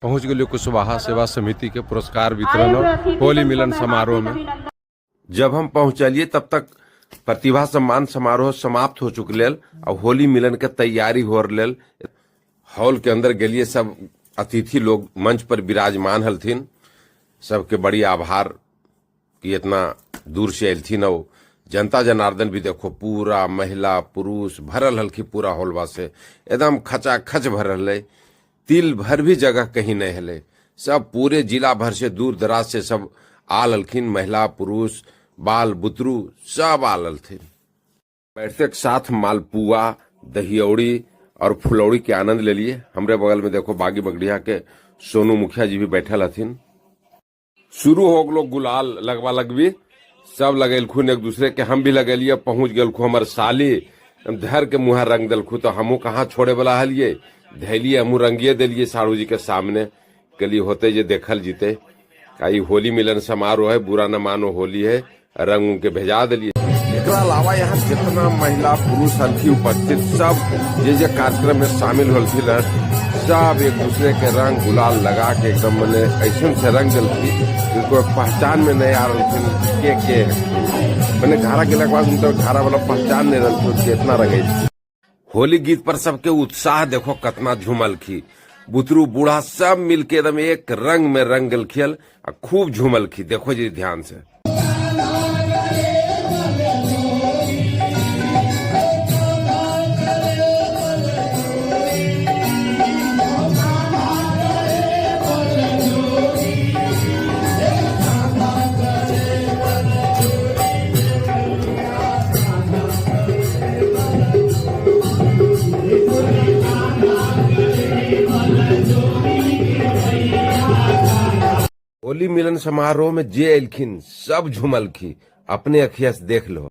पहुंच गेलियो कुशवाहा सेवा समिति के पुरस्कार वितरण और होली मिलन समारोह में। जब हम पहुंचलिए तब तक प्रतिभा सम्मान समारोह समाप्त हो चुकल और होली मिलन के तैयारी हो रहा। हॉल के अंदर गेलिए, सब अतिथि लोग मंच पर विराजमान हलथिन। सबके बड़ी आभार कि इतना दूर से अलथिन। और जनता जनार्दन भी देखो, पूरा महिला पुरुष भरल हलखी। पूरा हॉलवा से एकदम खचाखच भरल है, तिल भर भी जगह कहीं नहीं हले। सब पूरे जिला भर से, दूर दराज से सब आल हलखिन। महिला, पुरुष, बाल बुतरू सब आल हलथिन। बैठते के साथ मालपुआ, दहियौड़ी और फुलौड़ी के आनंद ले लिए। हमरे बगल में देखो, बागी बगड़िया के सोनू मुखिया जी भी बैठल हथिन। शुरू हो गलो गुलाल लगवा लगवी। सब लगेलखुन एक दूसरे के, हम भी लगेलिए। पहुंच गेलखु हमर साली, धर के मुँह रंग दिलखु, तो हमहू कहाँ छोड़े वाला हलिए। धैलिए, हमहू रंगिए दिलिए साड़ू जी के सामने के लिए। होते जे देखल जीते का, ई होली मिलन समारोह है, बुरा न मानो, होली है। रंग उनके भेजा दिलिए। एकरा अलावा यहाँ जितना महिला पुरुष हलखी उपस्थित, सब जे जे कार्यक्रम में शामिल होलथिन हन, सब एक दूसरे के रंग गुलाल लगा के एकदम मने ऐसन से रंग दिलखी कि कोई पहचान में नहीं आ रहा के मने घारा गेला के बाद उनका घारा वाला पहचान नहीं रहा कि इतना रंगे। होली गीत पर सबके उत्साह देखो, कतना झूमलखी। बुतरू बूढ़ा सब मिलके एकदम एक रंग में रंग गेलखियल आ खूब झूमलखी। देखो जी ध्यान से। होली मिलन समारोह में जे एलखिन सब झूमलखी। अपने अखिया से देख लो।